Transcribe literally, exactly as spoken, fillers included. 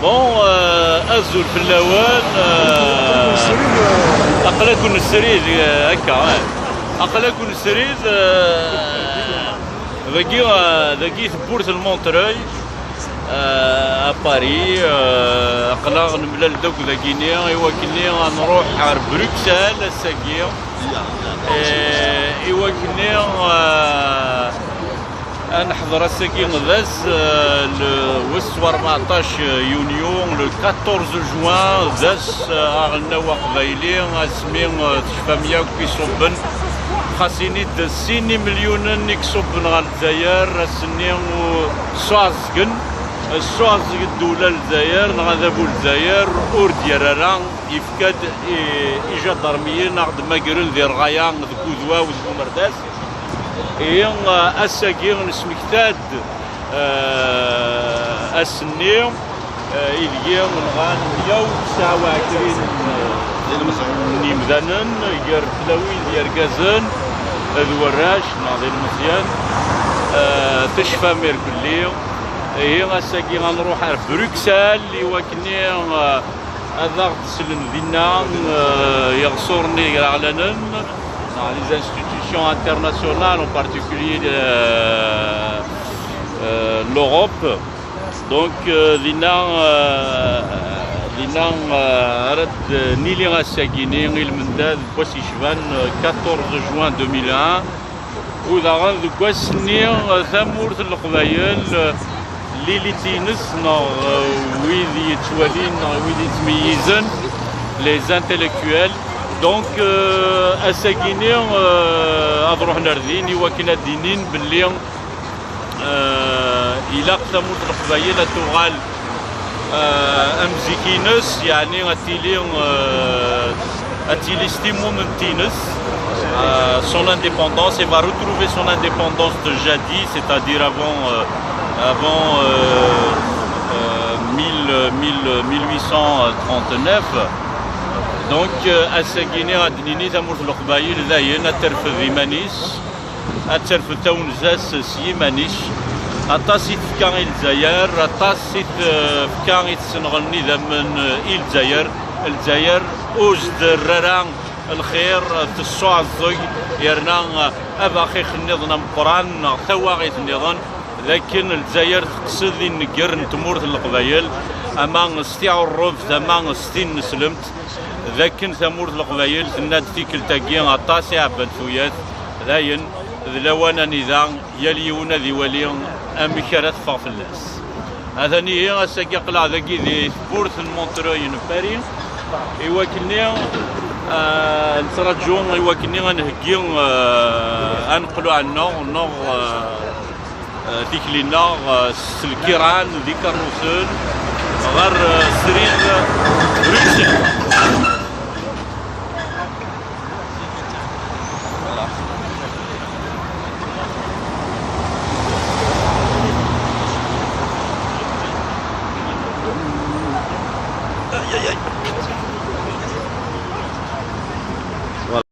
Bon, euh, azul fell-awen. Euh, aql-aken srid, euh, akka, eh. Aql-aken srid, euh, dagi, euh, dagi tewwurt n Montreuil, euh, à Paris, euh, aql-aɣ nemlal-d akk dagini i wakken ad nruḥ ar Bruxelles ass-agi, eh, i wakken, euh, ad neḥḍer ass-agi d ass, euh, le, wis ṛebɛṭac yunyu, le quatorze juin, d ass, euh, aɣelnaw aqbayli, asmi, euh, tecfam yakk iṣubben, xas ini-d sin imelyunen i iṣubben ɣer Lezzayer, ass-nni u-, ssuɛẓgen, ssuɛẓeg ddewla n Lezzayer, neɣ adabu n Lezzayer, ur d-yerra ara, yefka-d i, ijadarmiyen ad ɣ-d-magren di Rɣaya, deg Udwaw, deg Umerdas. Ihi, eh, ass-agi nesmekta-d, eh, ass-nni, eh, ideg nɣan meyya u tesɛa u ɛecrin, eh, n yimdanen, gar tlawin d yergazen, d warrac, neɣ d ilmeẓyen, eh, tecfam irkelli. Ihi, ass-agi ad nruḥ ar Bruxelles i wakken, eh, ad aɣ-d-slen dinna, eh, iɣsuren igraɣlanen, neɣ les institutions internationales, en particulier, euh, euh, l'Europe. Donc, euh, dinna, euh, dinna, euh, ara d-nili ass-agi-ni i lmendad n wass yecban, euh, quatorze juin deux mille un. U daɣen deg wass-nni, tamurt n Leqbayel, l'élite-ines, neɣ, euh, wid yettwalin, neɣ wid yettmeyyizen, les intellectuels. Donc, euh, ass-agi-ni, euh, ad ruḥen ar din i wakken ad d-inin belli, euh, ilaq tamurt n Leqbayel ad tuɣal euh, am zik-ines, yeɛni ad tili, euh, ad tili s timunent-ines, euh, son indépendance, et va retrouver son indépendance de jadis, c'est-à-dire avant, euh, avant, euh, euh, mille, mille, mille huit cent trente-neuf. Donc, euh, ass-agi-ni ad d-nini tamurt n Leqbayel dayen ad terfed iman-is. Ad terfed tawenza-s s yiman-is. Aṭas i tefka i Lezzayer, aṭas i tefka i tessenɣel n idammen i Lezzayer. Lezzayer ur s-d-terra ara lxir, tessuɛẓeg, yerna abaxix nniḍen ameqqran neɣ tawaɣit nniḍen, d akken Lezzayer teqsed inegger n tmurt n Leqbayel, ama s tiɛurrebt, ama s tineslemt. D akken tamurt n Leqbayel tenna-d tikkelt-agi aṭas i ɛebban tuyat, dayen, d lawan anida yal yiwen ad iwali amek ara teffeɣ fell-as. Atan ihi, ass-agi aql-aɣ dagi di tewwurt n Montreuil n Paris, i wakken-nni, ah, nettraǧu i wakken-nni ad nheggi, ah, aneqluɛ-nneɣ, neɣ, ah, eh, tikli-nneɣ, eh, s lkiran d ikerrusen ɣer, eh, srid, eh,